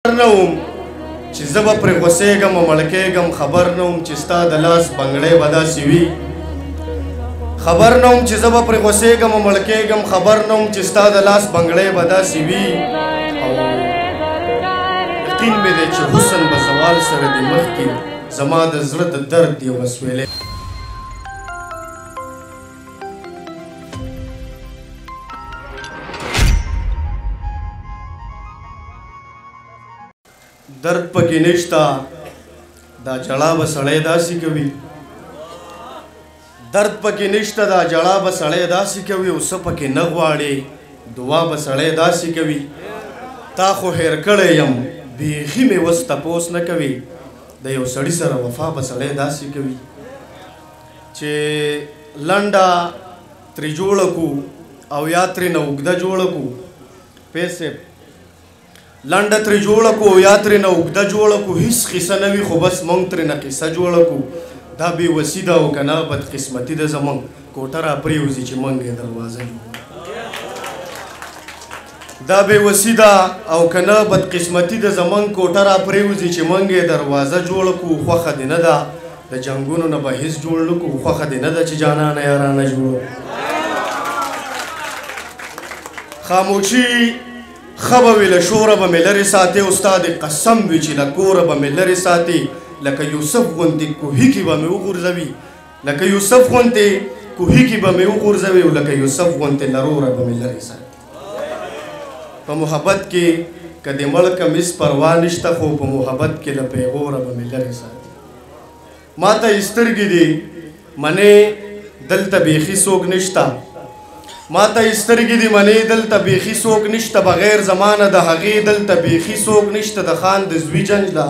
نه وم چې زه به پرې غوسېږم او مړ کېږم، خبر نه وم چې ستا د لاس بنګړی به داسې وي. خبر نه وم چې زه به پرې غوسېږم او مړ کېږم، خبر نه وم چې ستا د لاس بنګړی به داسې وي. او یقین مې دی چې حسن به زوال سره دې مخکې زما د زړه د درد یوه سویلی. درد پکې نشته، دا جړا به سړی داسې کوي. درد پکې نشته، دا جړا به سړی داسې کوي، او څه پکې نه غواړي، دعا به سړی داسې کوي. تا خو هېر کړی یم، بیخي مې اوس تپوس نه کوي، د یو سړي سره وفا به سړی داسې کوي. چې لنډه ترې جوړه کو او یا ترې نه اوږده جوړه کو، پیسې لنډه ترې جوړه کو یا ترې نه اوږده جوړه کو، هیڅ قصه نه وي، خو بس مونږ ترې نه قصه جوړه کو. دا بې وسي ده او که نه بدقسمتي ده، زمونږ کوټه را پرېوځي چې مونږ یې دروازه جوړو. دا بې وسي ده او که نه بدقسمتي ده، زمونږ کوټه را پرېوځي چې مونږ یې دروازه جوړه کو. خوښه دې نه ده د جنګونو نه به هیڅ جوړ نه کړو، خوښه دې نه ده چې جانانه یارانه جوړو. خاموشي ښه به وي، له شوره به مې لرې ساتې، او ستا دې قسم وي چې له کوره به مې لرې ساتې. لکه یوسف غوندې کوهي کې به مې وغورځوي، لکه یوسف غوندې کوهي کې به مې وغورځوي، او لکه یوسف غوندې له روره به مې لرې ساتې. په محبت کې که دې مړ کم هېڅ پروا نشته، خو په محبت کې له پیغوره به مې لرې ساتې. ما ته یې سترګې دي منې دلته بیخي څوک نشته، ما ته یې سترګې دي منې دلته بیخي څوک نشته، بغیر زما نه د هغې دلته بیخي څوک نشته. د خان د زوی جنج ده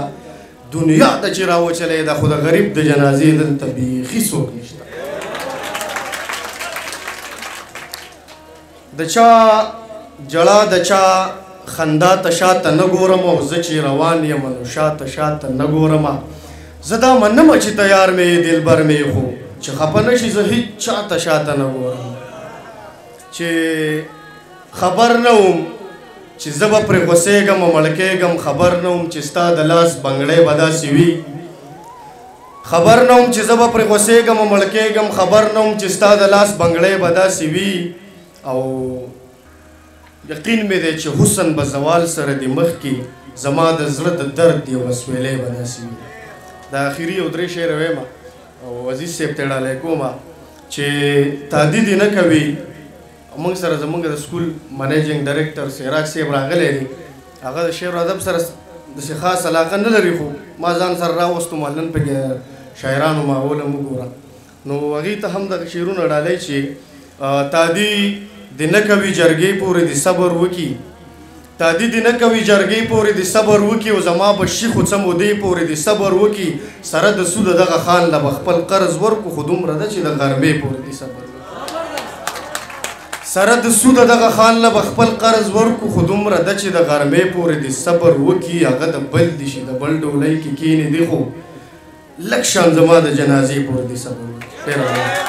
دنیا ته چې راوچلی ده، خو د غریب د جنازې دلته بیخي څوک نشته. د چا جړا د چا خندا ته شاته نه ګورم، او زه چې روان یم نو شاته شاته نه ګورم. زه دا منم چې تیار مې دلبر مې، خو چې خفه نه شي زه هیڅ چا ته شاته نه ګورم. چې خبر نه وم چې زه به پرې غوسېږم او مړ کېږم، خبر نه وم چې ستا د لاس بنګړی به داسې وي. خبر نه وم چې زه به پرې غوسېږم او مړ کېږم، خبر نه وم چې ستا د لاس بنګړی به داسې وي. او یقین مې دی چې حسن به زوال سره دې مخکې زما د زړه د درد یوه سویلی به داسې وي. دا اخري یو درې شعره وایم او عزیز صاحب ته ډالۍ کوم چې تادي دې نه کوي. موږ سره زمونږ د سکول منیجنګ ډایریکټر سیراج صاحب راغلی دی، هغه د شعر او ادب سره داسې خاص علاقه نه لري، خو ما ځان سره راوستو، ما نن پکې شاعرانو ماحول هم وګوره، نو هغې ته هم دغه شعرونه ډالۍ چې تادي دې نه کوي جرګې پورې دې صبر وکړي، تادي دې نه کوي جرګې پورې دې صبر وکړي، او زما به شي خو څه مودې پورې دې صبر وکړي. سره د سوده دغه خان له به خپل قرض ورکړو، خو دومره ده چې د غرمې پورې دې صبر وکړي. سره د سوده دغه خان له به خپل قرض ورکړو، خو دومره ده چې د غرمې پورې دې صبر وکړي. هغه د بل دي شي د بل ډولۍ کې کښېني دي، خو لږ شان زما د جنازې پورې دې صبر وکړي. ډېره مننه.